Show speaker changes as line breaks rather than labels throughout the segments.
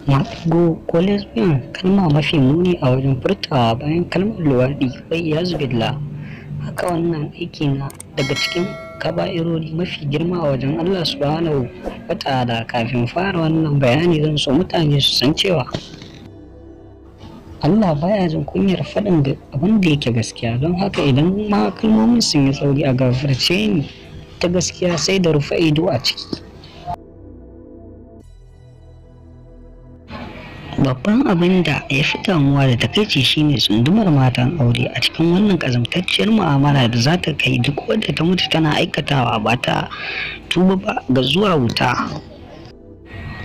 Maɗigo ko lesbian kalma mafi muni a wajen furtawa bayan kalmar luwaɗi, wal-iyazu billah. Haka wannan aiki na daga cikin kaba'irori mafi girma a wajen Allah Subhanahu wa Ta'ala. Kafin fara wannan bayani, zan so mutane su san cewa Allah baya jin kunyar faɗin abin da yake gaskiya. Don haka idan ma kalmomin sun yi tsauri, a gafarce ni. Ta gaskiya sai da rufe ido a ciki. Babban abin da ya fi damuwa da takaici shine tsundumar matan aure a cikin wannan ƙazantacciyar mu'amala da za ta kai duk wadda ta mutu tana aikatawa ba ta tuba ba ga zuwa wuta.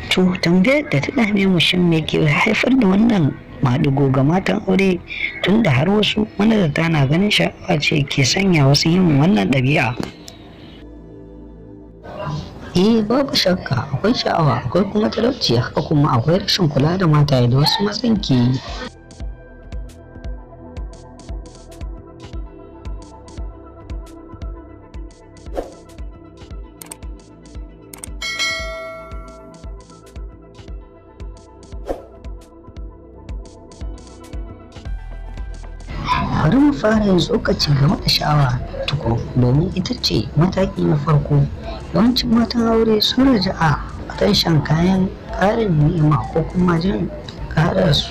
To, tambayar da ta dame mu, shin me ke haifar da wannan maɗigo ga matan aure, tunda har wasu manazarta na ganin sha'awa ce ke sanya wasu yin wannan ɗabi'a? Eh, babu shakka akwai sha'awa, akwai kuma talauci, haka kuma akwai rashin kula da mataye da wasu mazan ke yi. Bari mu fara yin tsokaci game da sha'awa tukun, domin ita ce mataki na farko. Yawancin matan aure sun raja'a a kan shan kayan ƙarin ni'ima ko kuma jin ƙara su.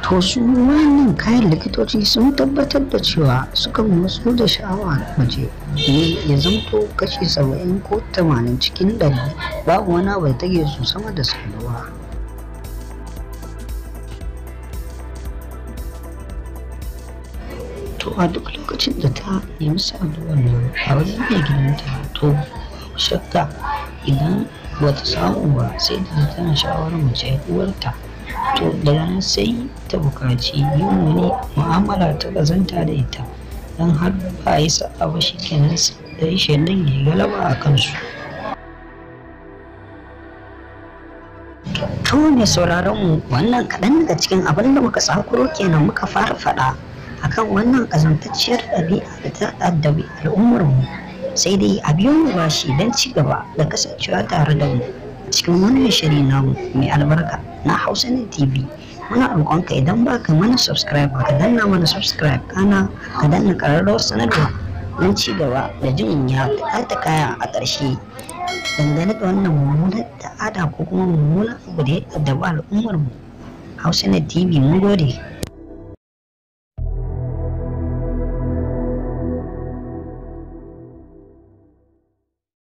To, su wannan kayan likitoci sun tabbatar da cewa sukan matso da sha'awa mace ne ya zamto kashi 70 ko 80%, babu wani abu da take so sama da saduwa. To, a duk lokacin da ta nemi saduwar nan a wajen mai gidanta, to babu shakka idan bata samu ba, sai ta ji tana sha'awar mace 'yar uwarta. To, daga nan sai ta buƙaci yin wani mu'amala ta ƙazanta da ita. Don har ba a yi sa'a ba, shi kenan sai shaiɗan ya yi galaba a kansu. To, mai sauraron mu, wannan kaɗan daga cikin abin da muka tsakuro kenan muka fara faɗa akan wannan ƙazantacciyar ɗabi'a da ta addabi al'ummar mu. Sai dai a biyo mu bashi don ci gaba da kasancewa tare da mu cikin wannan shiri namu mai albarka na Hausa ne TV. Muna roƙonka, idan ba ka mana subscribe, ka danna mana subscribe, kana ka danna ƙararrawar sanarwa don ci gaba da jin ya ta kaya a ƙarshe dangane da wannan mummunar ta'ada ko kuma mummunan abu da ya addabi al'ummar mu. Hausa ne TV, mun gode.